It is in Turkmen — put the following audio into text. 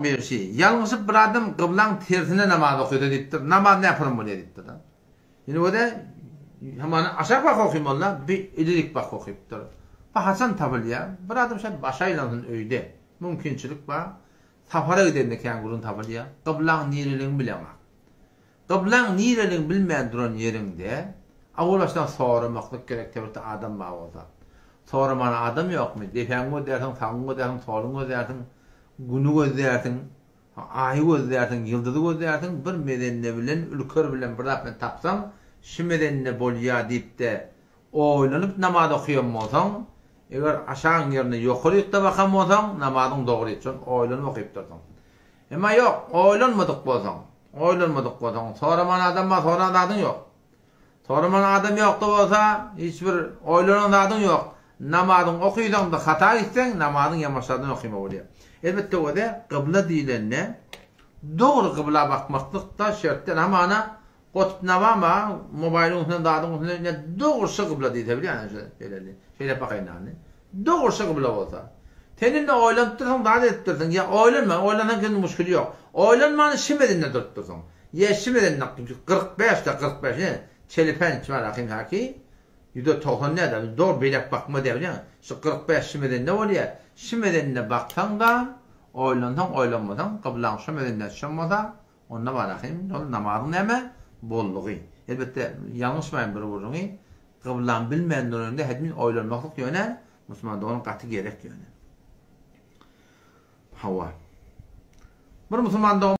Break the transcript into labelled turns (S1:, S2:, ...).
S1: Berşi. Ýalňyşyp bir adam gyblaň tersine namaz okyda diýipdir. Namaz näpürüm bolýar diýipdir-de. Indi o-da hamana aşak bak okymaly-da, bi ilerik bak okypdyr. Bu haçan tapylýar? Bir adam şeýdip başy aýlansyn öýde. Mümkinçilik bar. Sapara gidende kän gürrüň tapylýar. Gyblaň nireligini bileňok. Gyblaň nireligini bilmän duran ýeriňde, awal başdan soramaklyk gerek töwerekde adam bar bolsa. Soramana adam ýokmy? Depäňi gözlärsiň, sagyňy gözlärsiň, soluňy gözlärsiň, Güni gözlärsiň, Aýy gözlärsiň, ýyldyzy gözlärsiň, bir mezende bilen, ülker bilen bir zat bilen tapsaň, şi mezende bolýa diýip-de, oýlanyp namaz okaýan bolsaň, eger aşagyň ýerine ýokarykda bakan bolsaň, namazyň dogry, şony oýlanyp okypdyrsyň. Emma ýok, oýlanmadyk bolsaň, oýlanmadyk bolsaň, soraman adam bar, soran zadyň ýok. Soraman adam ýokda bolsa, hiç bir oýlanan zadyň ýok. Namazyňy okysaňda hata gitseň, namazyň ýamaşlardan okyma bolýar. Elbetde özi gybla diýlende dogry gybla bakmaklyk-da şert däl. Hamana gotup nabama mobaýlyň üstünden zadyň üstünden ine dogry şu gybla diýse bilýän şu şeýleli. Şeýle bakaýyn indi. Dogry şu gybla bolsa. Sen indi oýlanyp dursuň, zat edip dursuň. Ýa oýlanma, oýlansaň sende muşkil ýok. Oýlanman şimedinde durup dursuň. Ýeşimeden 45 de 45 ne çelipenç bar ahim haki ýüze 90 näde dogry beýläk bakma diýip bilýäňmi şu 45 şimeden ne bolýar şimeden baksaň da oýlansaň oýlanmasaň gyblaň şu mezende düşen bolsa onda bar ahim ol namazyň näme boldugy elbetde ýalňyşmaýyn bir gürrüňi gyblaň bilmän duranda hedmin oýlanmaklyk ýöne musulman dogan gaty gerek ýöne hawa bir musulman dogan.